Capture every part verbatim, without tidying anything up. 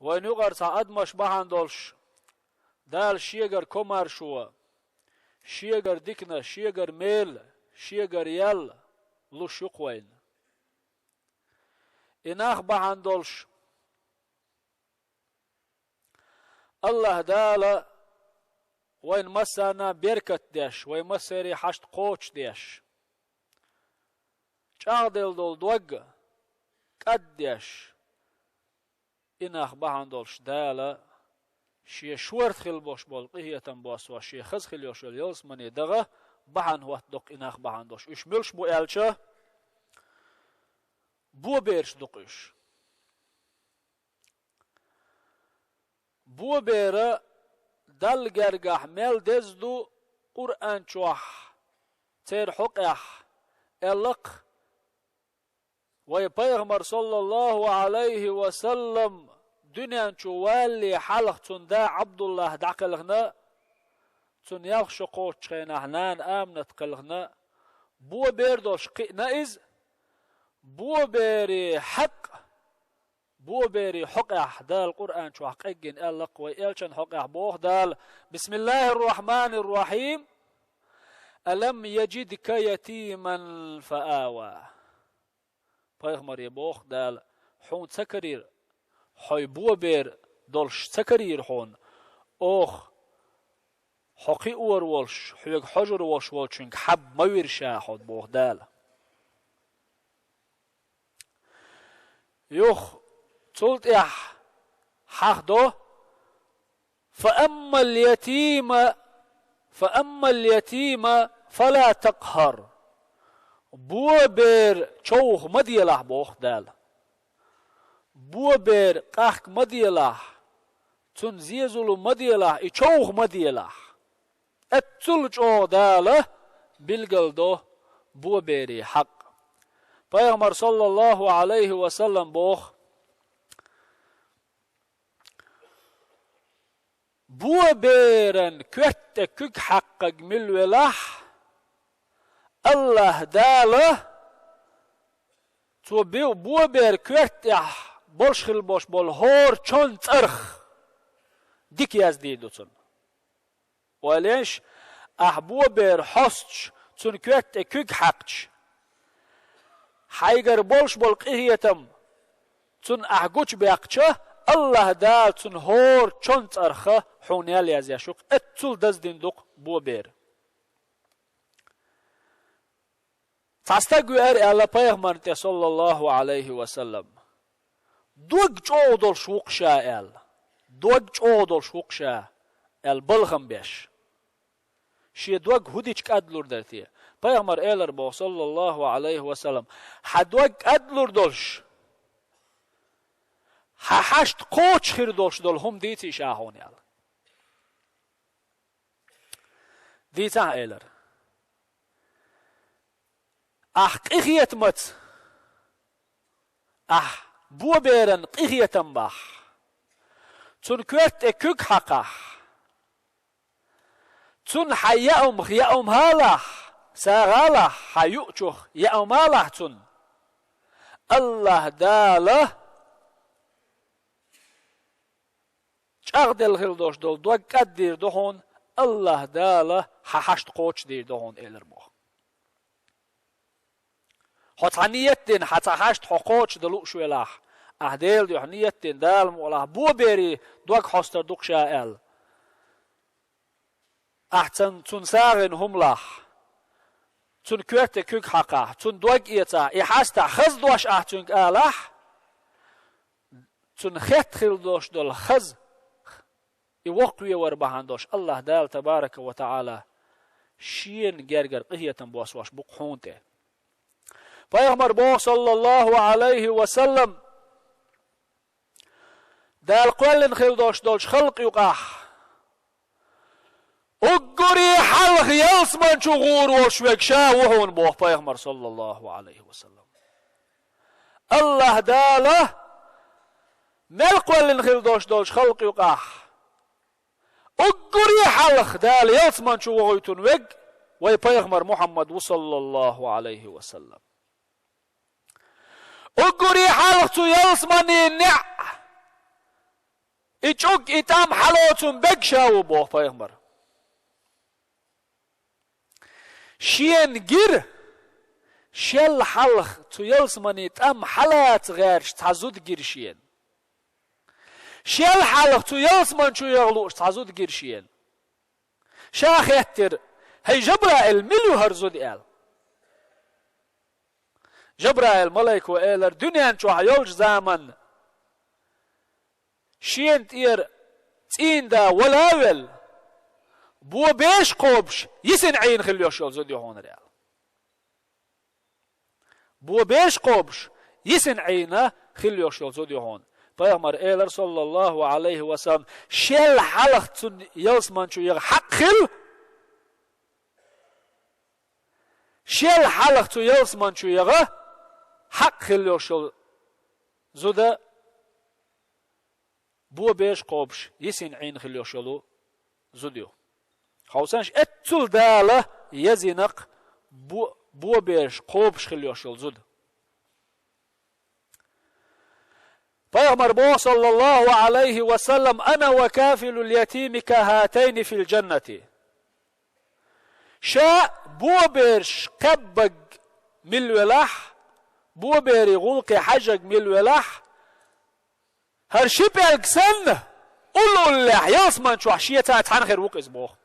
Вайн юкъара цхьа адамаш бахьана долуш, Дала шегара комаьршо, шегара диканаш, шегара мел, шегара ял луш ю-кх вайна. И нах бахьана долуш, АллахӀ Дала вайн массарна беркат деш, вайн массеран хьашт кхочушдеш, чӀагӀделла долу дог кӀаддеш, и нах бахьана долуш Дала Шен шорта хила болуш болу къинхетам боссош, Шен хаза хила йолуш йолу ялсамане даха бахьана хӀоттадо-кх и нах бахьана долуш. Уьш муьлш бу аьлча, бобераш ду-кх уьш. Бобер Далла гергахь мел деза ду Къуръан чохь церан хьокъехь, аьлла-кх, вайн Пайхамар, саллаллаху Ӏалайхи ва саллам, дуьнен чу валале хьалха цуьнан да Ӏабдуллахь дӀакхелхина, цуьнан ялх шо кхочучу хенахь нана Аминат кхелхина, бобер долуш кхиъна иза, боберан хьакъ, боберан хьокъехь Дала Къуръан чохь къеггина аьлла-кх, вайн элчан хьокъехь боху Дала: «Бисмиллахир-рахманир-рахим. Алам яжидка ятиман фа ава». Пайхамаре боху Дала: «Хьуна ца карийра, хьо бобер долуш ца карийра хьуна, оха хьо кхиор волуш, хьоьга хьожур волуш волчуьнга хьаба ма вира ша хьо», боху Дала. Юха цул тӀаьхьа хьахдо: «Фа аммал ятима, фа аммал ятима фала такхар». Бобер човха ма делахь, боху Дала. Бобер къахка ма делахь, цунна зен-зулам ма делахь, и човха ма делахь. Эццул чӀогӀа Дала билгалдо боберан хьакъ. Пайхамар, саллаллаху Ӏалайхи ва саллам, боху: «Боберан коьрта тӀе куьг хьаькхнарг мила велахь, АллахӀ Дала цо би-, боберан коьрта тӀехь болуш хила болуш болу хӀора чон цӀарах дика яздийр ду цунна». Ойла еш, ахь бобер хьостуш, цуьнан коьрта тӀе куьг хьаькхча, хьайгара болуш болу къинхетам цунна ахь гучубаьккхича, АллахӀ Дала цунна хӀора чон цӀарах хьуна ял язъеш ю-кх, эццул даздина ду-кх бобер. Цхьа стаг веара аьлла Пайхамарна тӀе, саллаллаху Ӏалайхи ва саллам, дог чӀогӀа долуш ву-кх ша аьлла. Дог чӀогӀа долуш ву-кх ша аьлла, балхам беш. Шен дог хӀун дича кӀадлур дара те? Пайхамар элар боху, саллаллаху Ӏалайхи ва саллам: «Хьан дог кӀадлур долуш, хьан хьашт кхочуш хир долуш долу хӀума дийций ша хьуна», аьлла. Дийцахь, элира. Ахь къинхетамца, ахь боберан къинхетам бахь, цунна коьрта тӀе куьг хьакхахь, цунна хьан яа хӀума, яа хӀума хилахь, сагӀа хилахь, хьан юучух яа хӀума хилахь цунна, АллахӀ Дала чӀагӀделла хила долуш долу дог кӀаддийр ду хьуна, АллахӀ Дала хьан хьашт кхочушдийр ду хьуна, элира боху. Хьо цхьа ниет дина, хьан цхьа хьашт хьо кхочушдан лууш велахь, ахь Делан дуьхьа ниет дина, Дала мукъалахь, боберан дог хьостур ду-кх ша аьлла. Ахь цан-, цунна сагӀина хӀума лахь, цунна коьрта тӀе куьг хьакхахь, цунна дог эцахь, и хьастахь, хаза дош ахь цуьнга алахь, цунна хетта хила долуш долу хаза, и воккхаве вар бахьана долуш, АллахӀ Дала, табарака ва таӀала, Шена гергара къинхетам боссош бу-кх хьуна тӀе. Пайхамар боху, саллаллаху Ӏалайхи ва саллам, Дала кхоьллина хила долуш долчу халкъ юкъахь уггаре хьалха ялсамани чу гӀур волуш верг ша ву хьуна, боху Пайхамар, саллаллаху Ӏалайхи ва саллам. АллахӀ Дала мел кхоьллина хила долуш долчу халкъ юкъахь уггаре хьалха Дала ялсамани чу вохуьйтун верг вай Пайхамар Мухьаммад ву, саллаллаху Ӏалайхи ва саллам. Уггаре хьалха цу ялсаманин неӀ И чӀуг, и тӀам хьало цунна бегаш ву, боху пайхамар. Шена гира, шел хьалха цу ялсамане тӀам хьалаца гӀерташ цхьа зуда гира шена. Шел хьалха цу ялсамани чу яха лууш цхьа зуда гира шена. Ша хаьттира: «ХӀай Жабраил, мила ю хӀара зуда?» — аьлла. Жабраил малайко элира: «Дуьнен чохь йолчу заманна шена тӀера цӀийнда вала а велла, бо бераш кхобуш, йисина Ӏийна хила йолуш йолу зуда ю хьуна», — аьлла. Бо бераш кхобуш, йисина Ӏийна хила йолуш йолу зуда ю хьуна. Пайхамар элира, саллаллаху Ӏалайхи ва саллам: «Шел хьалха цунна ялсамани чу яха хьакъ хила, шел хьалха цу ялсамани чу яха хьакъ хила йолуш йолу зуда, бо бераш кхобуш, йисина Ӏийна хила йолуш йолу зуда ю». Хьовсанаш, эццул Дала езина-кх бо-, бо бераш кхобуш хила йолуш йолу зуда. Пайхамар боху, саллаллаху Ӏалайхи ва саллам: «Ана ва кафилул ятими кахатайни фил джаннати». Ша бо бераш кхаьббарг мила велахь, бо берийн гӀуллакхе хьаьжнарг мила велахь, хӀара ши пӀелг санна, уллуллехь ялсамани чохь шеца цхьаьна хир ву-кх иза, боху.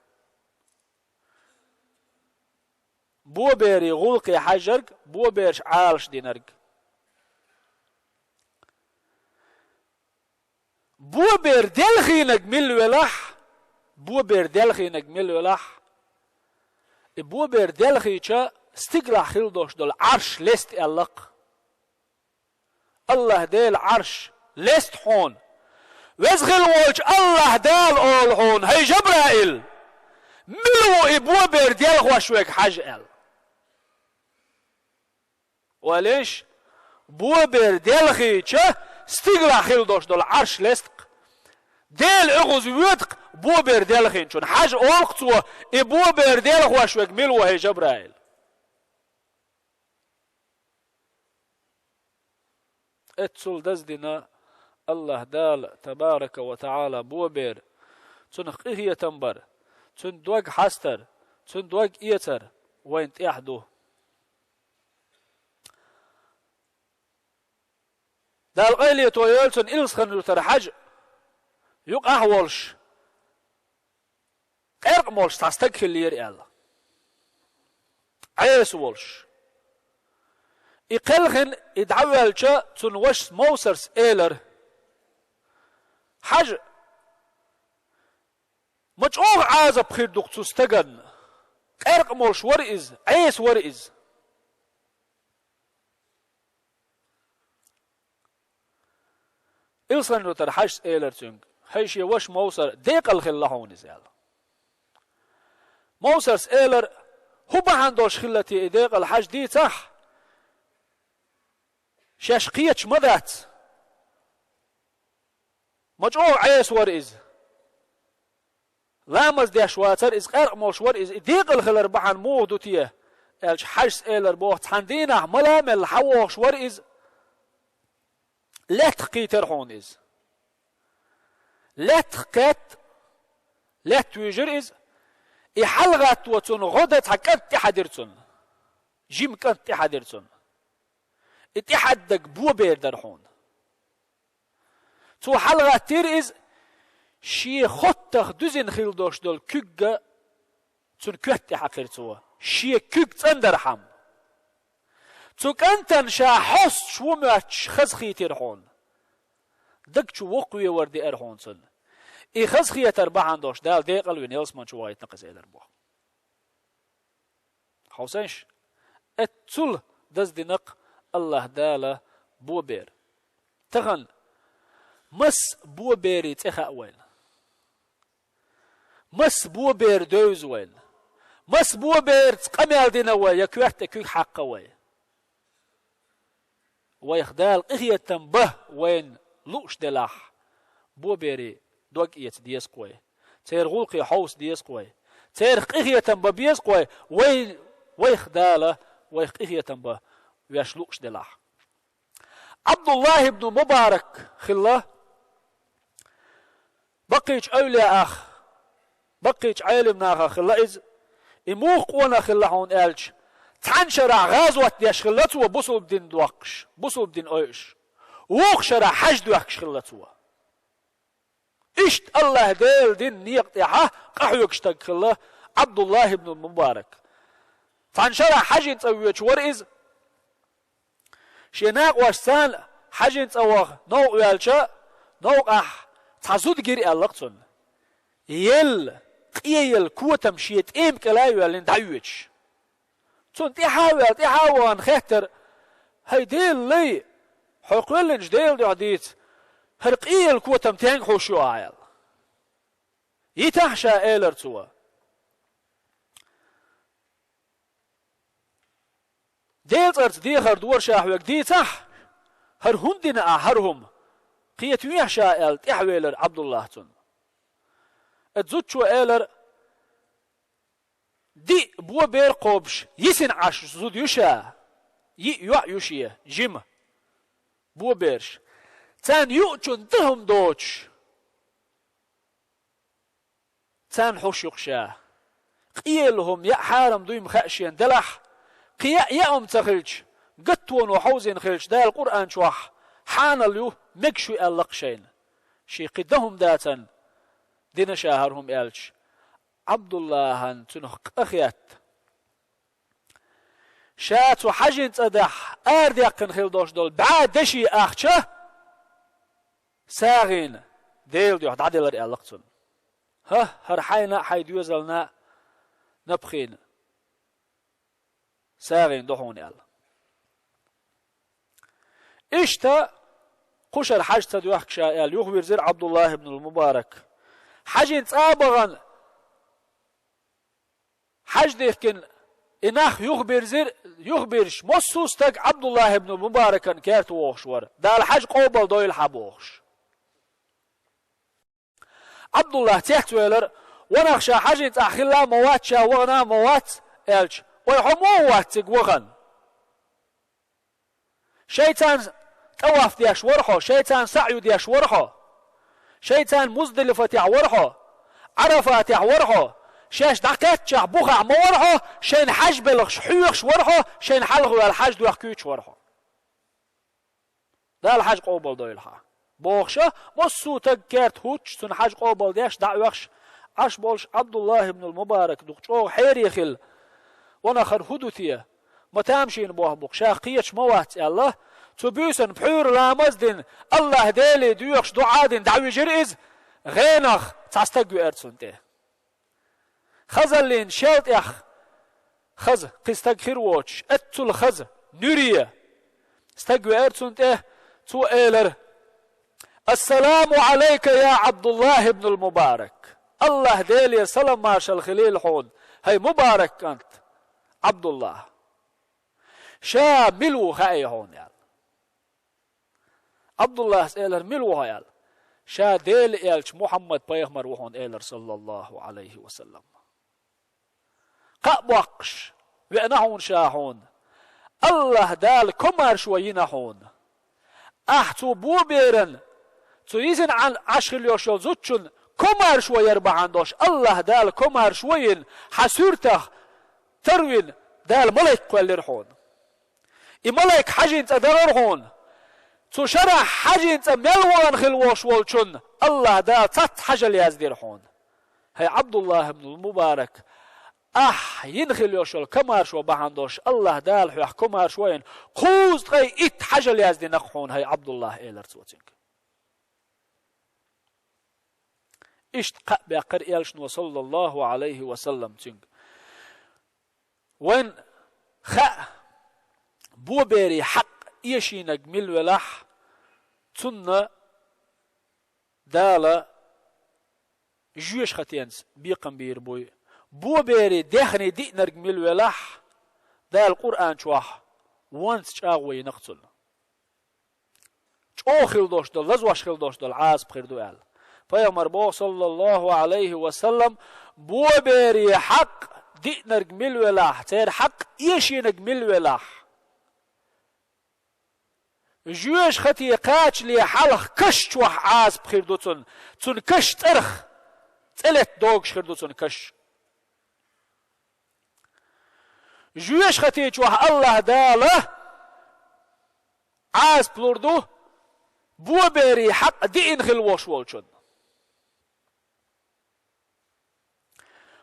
Бо берийн гӀуллакхе хьаьжнарг, бо бераш Ӏалаш динарг. Бо бер делхийнарг мила велахь, бо бер делхийнарг мила велахь, и бо бер делхийча, стигалахь хила долуш долу Ӏарш леста аьлла-кх. АллахӀ Делан Ӏарш леста хьуна. Веза хила волчу АллахӀ Дала олу хьуна: «ХӀай Жабраил, мила ву и бо бер делхош верг, хьажа», — аьлла. Олуш, бо бер делхийча, стигалахь хила долуш долу Ӏарш леста-кх. Дела оьгӀаз воьду-кх бо бер делхийначунна. Хьажа, олу-кх цо, и бо бер делхош верг мила ву, хӀай Жабраил. Эццул даздина АллахӀ Дала, табарака ва таӀала, бо бер, цунах къинхетам бар, цуьнан дог хьастар, цуьнан дог эцар вайна тӀехь ду. Дала къайле тойойла цунна, Илсхан-Юьртара Хьажа, юкъахь а волуш, къаьркъа молуш цхьа стаг хиллера аьлла. Ӏеса волуш. И кхелхина и дӀавоьлча, цуьнан вашас Мовсарс элира: «Хьажа, ма чӀогӀа Ӏазап хир ду-кх цу стаганна. Къаьркъа молуш вара иза, Ӏеса вара иза». Илсхан-Юьртара Хьажас элира цуьнга: «ХӀай шен ваша Мовсар, декъала хилла хьуна иза», — аьлла. Мовсарс элира: «ХӀун бахьана долуш хилла те и декъала, Хьажа, дийцахь? Шаьш кхеташ ма дац. Ма чӀогӀа Ӏеса вара иза. Ламаз деш вацара иза, къаьркъа молуш вара иза. И декъала хилар бахьана муха ду те?» — аьлча, Хьажас элира боху: «Цхьана дийнахь мала а мелла хьавогӀуш вара иза. Лаьттах кхийтира хьуна иза. Лаьттах кхетта, лаьтта вуьйжира иза. И хьалагӀатто цунна гӀо дан цхьа кӀант тӀехьадира цунна. Жима кӀант тӀехьадира цунна. И тӀехьаддаг бо бер дара хьуна. Цо хьалагӀаттийра иза, шен хоттах дуьзина хила долуш долу куьг а цуьнан коьрта тӀе хьаькхира цо, шен куьг цӀандархьама. Цу кӀантана ша хьостуш ву моьттуш хазахийтира хьуна. Даг чу воккхавевар деара хьуна цунна. И хазахетар бахьана долуш Дала декъала вина ялсамани чу вахийтина-кх иза», — элира боху. Хьовсанаш, эццул даздина-кх АллахӀ Дала бо бер. Тахана масса бо берийн цӀе хаьа вайна? Масса бо бер девза вайна? Масса бо берца къамел дина вай я коьрта тӀе куьг хьаькхна вай? Вайх Дала къинхетам бан вайна лууш делахь, бо берийн дог эца деза-кх вай. Церан гӀуллакхе хьовса деза-кх вай. Церах къинхетам бан беза-кх вай, вай, вайх Дала вайх къинхетам бан веш лууш делахь. Ӏабдуллахь ибн Мубарак хилла, Баккхийчу эвлаяах, баккхийчу Ӏелам нахах хилла иза. И муха къонах хилла хьуна аьлча, цхьана шарахь гӀазот деш хилла цо, бусулба дин доккхуш, бусулба дин ойуш. Вукху шарахь хьаьж доьхкуш хилла цо. Иштта АллахӀ Делан динан некъа тӀехь къахьоьгуш стаг хилла Ӏабдуллахь ибн Мубарак. Цхьана шарахь хьаьжин цӀа воьдуш вара иза. Шен накъошца цхьаьна хьаьжин цӀа ваха новкъа ваьлча, новкъахь цхьа зуда гира аьлла-кх цунна. Елла, къеелла котам шен тӀема кӀела а йоьллина дӀайоьдуш. Цунна тӀаьхьа а ваьлла, тӀаьхьа а вахана хаьттира: «ХӀай Делан лай, хьо кхоьллинчу Делан дуьхьа дийца, хӀара къеелла котам тенга хьуш ю ахьа?» — аьлла. «Йитахь ша», — элира цо. «Делан цӀарца дехар дора ша хьоьга, дийцахь, хӀара хӀунда дина ахьа хӀара хӀума? Кхетавехьа ша», — аьлла, тӀаьхьавелира Ӏабдуллахь цунна. Оцу зудчо элира: «Диъ бобер кхобуш йисина Ӏаш зуда ю ша, йиъ йоӀ ю шен, жима бобераш. Царна юучунна дан хӀума доцуш, царна хьуш ю-кх ша. Къеелла хӀума яа хьарам дуй-м хаьа шена, делахь, кхин яа яа хӀума ца хилча, гаттоно хьовзийна хилча, Дала Къуръан чохь хьанал ю, мегаш ю аьлла-кх шайна. Шен кхин дан хӀума дацарна дина ша хӀара хӀума», — аьлча, Ӏабдуллахьан цунах къа хетта: «Ша цу хьаьжин цӀа тӀехь арадаьккхина хила долуш долу бӀе деши ахча сагӀина Делан дуьхьа дӀаделира», — аьлла-кх цунна. «ХӀа, хӀара хьайна а, хьайн доьзална а напхийна сагӀина ду хьуна», — аьлла. Иштта кхушара хьаьж ца доьхку ша аьлла, юхавирзира Ӏабдуллахь ибн Мубарак. Хьаьжин цӀа а бахана, хьаьж дихкина, и нах юхабирзира, юхабирзича, массо а стаг Ӏабдуллахь ибн Мубаракан керта вогӀуш вара, Дала хьаьж къобалдойла хьан бохуш. Ӏабдуллахь цецвелира: «Ванах ша хьаьжин цӀахь хилла а ма вац, ша вахана а ма вац», — аьлча: «Вай, хьо муха вац цига вахана? Шайца тӀаваф деш вара хьо, шайца саӀю деш вара хьо, шайца Муздалифатехь вара хьо, Ӏарафатехь вара хьо, шаьш дӀакхаьччахь бухахь ма вара хьо, шайна хьаьж белхаш хьоьхуш вара хьо, шайна хьалха ваьлла хьаьж доьхкуьйтуш вара хьо. Дала хьаьж къобалдойла хьан», — бохуша, массо а стаг керта хӀуттуш, цуьнан хьаьж къобалдеш, дӀа а оьхуш, Ӏаш болуш Ӏабдуллахь ибн Мубарак дукха чӀогӀа хьере хилла: «Ванах, хӀара хӀун ду те? Ма тамашийна болх бу-кх, ша кхеташ ма вац», — аьлла. Цу буьйсанна пхьуьйра ламаз а дина, АллахӀ Деле доьхуш, дуӀа а дина, дӀавижира иза, гӀенах цхьа стаг веара цунна тӀе. Хазаллин шел тӀех хаза кхин стаг хир воцуш, эццул хаза, нуьре стаг веара цунна тӀе, цо элира: «Ассаламу Ӏалайка, я Ӏабдуллахь ибн ал-Мубарак! АллахӀ Делера салам-маршалла хилийла хьуна, хӀай Мубарак кӀант Ӏабдуллахь! Ша мила ву хаьий хьуна?» — аьлла. Ӏабдуллахьас элира: «Мила ву хьо?» — аьлла. «Ша Делан элча Мухьаммад пайхамар ву хьуна», — элира, саллаллахӀу Ӏалайхи ва саллам. «Кхаъ боккхуш веана хьуна ша хьуна. АллахӀ Дала комаьршо йина хьуна. Ахь цу боберан, цу йисина Ӏан-, Ӏаш хила йолуш йолу зудчун комаьршо яр бахьана долуш, АллахӀ Дала комаьршо йина, хьан суьртах тарвина Дала малайк кхоьллира хьуна. И малайк хьаьжин цӀа дахара хьуна. Цу шарахь хьаьжин цӀа мел вахана хила волуш волчунна АллахӀ Дала цхьацца хьажал яздира хьуна. ХӀай Ӏабдуллахь ибн Мубарак, ахь йина хила йолуш йолу комаьршо бахьана долуш, АллахӀ Дала хьоьх комаьршо йина, кхузткъе итт хьажал яздина-кх хьуна, хӀай Ӏабдуллахь», — элира цо цуьнга. Иштта кхаъ баьккхира элчано, саллаллахӀу Ӏалайхи ва саллам, цуьнга. Вайн хаьа, боберийн хьакъ эшийнарг мила велахь, цунна Дала жоьжахатенца бекхам бийр буй. Боберийн даьхни диънарг мила велахь, Дала Къуръан чохь вонца чӀагӀо йина-кх цунна. ЧӀогӀа хила долуш долу, лазош хила долуш долу Ӏазап хир ду аьлла. Пайхамар боху, саллаллахӀу Ӏалайхи ва саллам: «Боберийн хьакъ диънарг мила велахь, церан хьакъ эшийнарг мила велахь, Жоьжахате кхачале хьалха каш чохь Ӏазап хир ду цунна, цунна каш цӀерах, цӀе летта догуш хир ду цунна каш. Жоьжахате чохь АллахӀ Дала Ӏазап лур ду боберийн хьакъ диъна хила вош волчунна.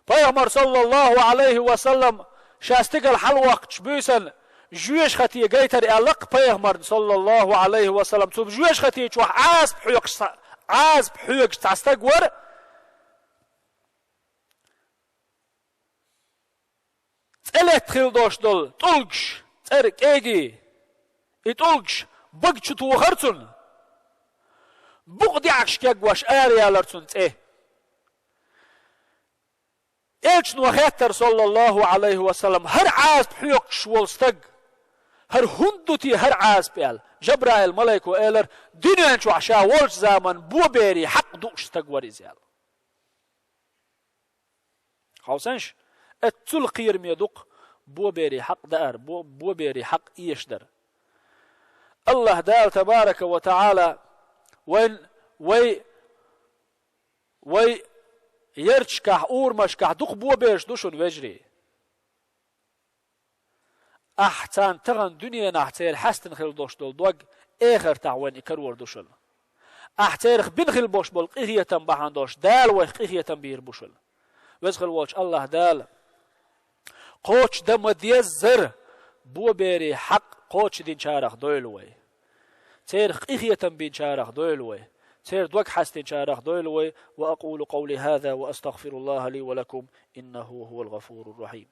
Пайхамар, саллаллаху Ӏалайхи ва саллам, ша стигала хьалавоккхучу буьйсанна жоьжахате гайтар аьлла-кх пайхамарна, саллаллаху Ӏалайхи ва саллам, цу жоьжахате чохь Ӏазап хьоькхуш ца-, Ӏазап хьоьгуш цхьа стаг вара, цӀе летта хила дош долу тӀулгаш, цӀера кӀегий, и тӀулгаш бага чу тохара цунна, букъа деӀахкаш кегвеш ара ялара цунна цӀе. Элчано хаьттара, саллаллаху Ӏалайхи ва саллам, хӀара Ӏазап хьоькхуш волу стаг, хӀара хӀунда ду те хӀара Ӏазап аьлла? Жабраил малайко элира, дуьнен чохь ша волчу заман боберийн хьакъ дууш стаг вара иза аьлла. Хьовсанаш, эццул кхераме ду-кх боберийн хьакъ даар, бо-, боберийн хьакъ эшадар. АллахӀ Дала, табарака ва таӀала, вайн, вай, вай ярташкахь, урамашкахь дукха бобераш ду шуна, вежарий. Ахь царна тахана дуьненахь церан хьаьстина хила долуш долу дог, эхартахь вайна и карор ду шуна. Ахь церах бина хила болуш болу къинхетам бахьана долуш, Дала вайх къинхетам бийр бу шуна. Веза хила волчу АллахӀ Дала кхочушдан ма-деззара боберийн хьакъ кхочушдинчарах дойла вай. Церах къинхетам бинчарах дойла вай. Церан дог хьаьстинчарах дойла вай. وأقول قولي هذا وأستغفر الله لي ولكم إنه هو الغفور الرحيم.